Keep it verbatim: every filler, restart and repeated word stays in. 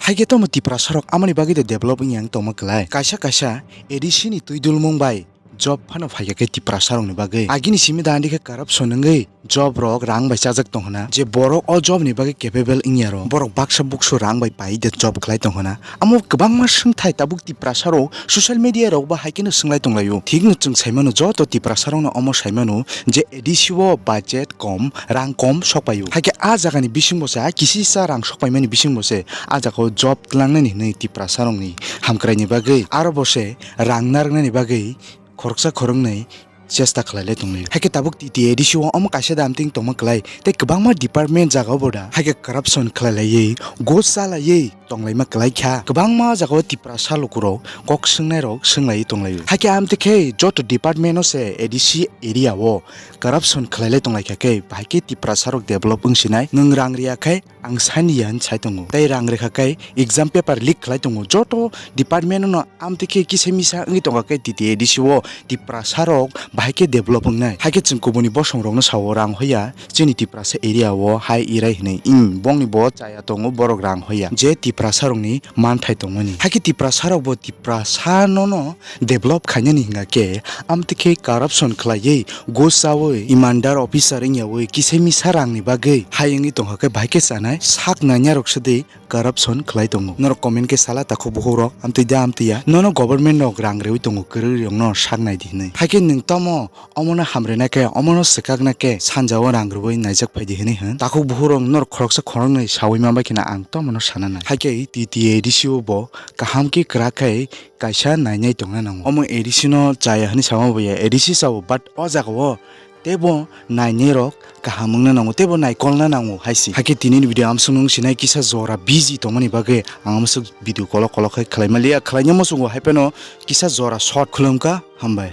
Haikhe tamo Tiprasa rok amoni bagwi de develop wngya wng tongma kwlai. Kaisa kaisa A D C ni twi dulmung bai job phano phaikha khe Tiprasa rokni bagwi. Agini simi da andikhe corruption wngwi job rok rang bai chajak tong hwna. Je borok o job ni bagwi capable wngya rok, borok baksa buksu rang bai pai de job khlai tong hwna. Amo kwbangma swngthai tabuk Tiprasa rok social media rok bo hai kheno swnglaio. Thik no chwng saimano joto Tiprasa rokno omo saimano je A D C o budget kom, rang kom sokpaio. Haikhe a jagani bisingo se, a kisisa rang sokpaimani bisingo se a jagao job tlangnani hwnwi Tiprasa rokni hamkraini bagwi aro bo se rang narwknani bagwi khoroksa khoroknwi chesta khlailai tonglaio. Haikhe tabuk T T A D C o omo kaisa damting tongma kwlai tei kwbangma department jagao bo da haikhe corruption khlailaiwi, gos chalaiwi tonglaima kwlai kha. Kwbangma jagao Tiprasa lukurok kok swngnairok swnglaio tonglaio. Haikhe amtwi khe joto department o se A D C area o corruption khlailai tonglaikha khe, bahai khe Tiprasa rok develop wngsinai. Nwng rang riya khe ang sani ya hwn sai tongo. Tei rang rikha khe exam paper leak khlai tongo. Joto department no amtwi khe kisa misa wngwi tongkha khe T T A D C o Tiprasa rok bahai khe develop wngnai. Haikhe chwng kubuni bosong rokno sao rang hoya chini Tiprasa area o hai irai hwnwi. Im, bongni bo chaya tongo borok rang hoya je Tiprasa rokni manthai tongmani. Haikhe Tiprasa rok bo Tiprasa no no develop khainani hwnga khe amtwi khe corruption khlaiwi, gos chawi, imandar officer wngyawi kisa misa rangni bagwi hai wngwi tongkha khe bahai khe chanai sak nanya rok sadi corruption khlai tongo. Norok comment khe sala takhuk bukhuk rok amtwi da amtwi ya. Nono government rok rang rwi tongo kwrwi rokno sak nai di hwnwi. Haikhe nwng tamo omono hamrina khe, omono swkakna khe sanjao rang rwi naijak phai di hwnwi hwn. Takhuk bukhuk rok norok khoroksa khoroknwi sawi manbai kheno ang tomono sana nai. Haikhe T T A D C o bo kaham khe kwrak khai kaisa nainai tongna nango. Omo A D C no chaya hwnwi sama bo ya, A D C sao, but o jagao teibo nainai rok kaham wngna nango, teibo naikolna nango hai se. Haikhe tinini video amsong nung sinai kisa jora busy tongmani bagwi ang amswk video kolok kolok khai khlai maliya, khlaina muchungo hai phano kisa jora short khulumkha, hambai.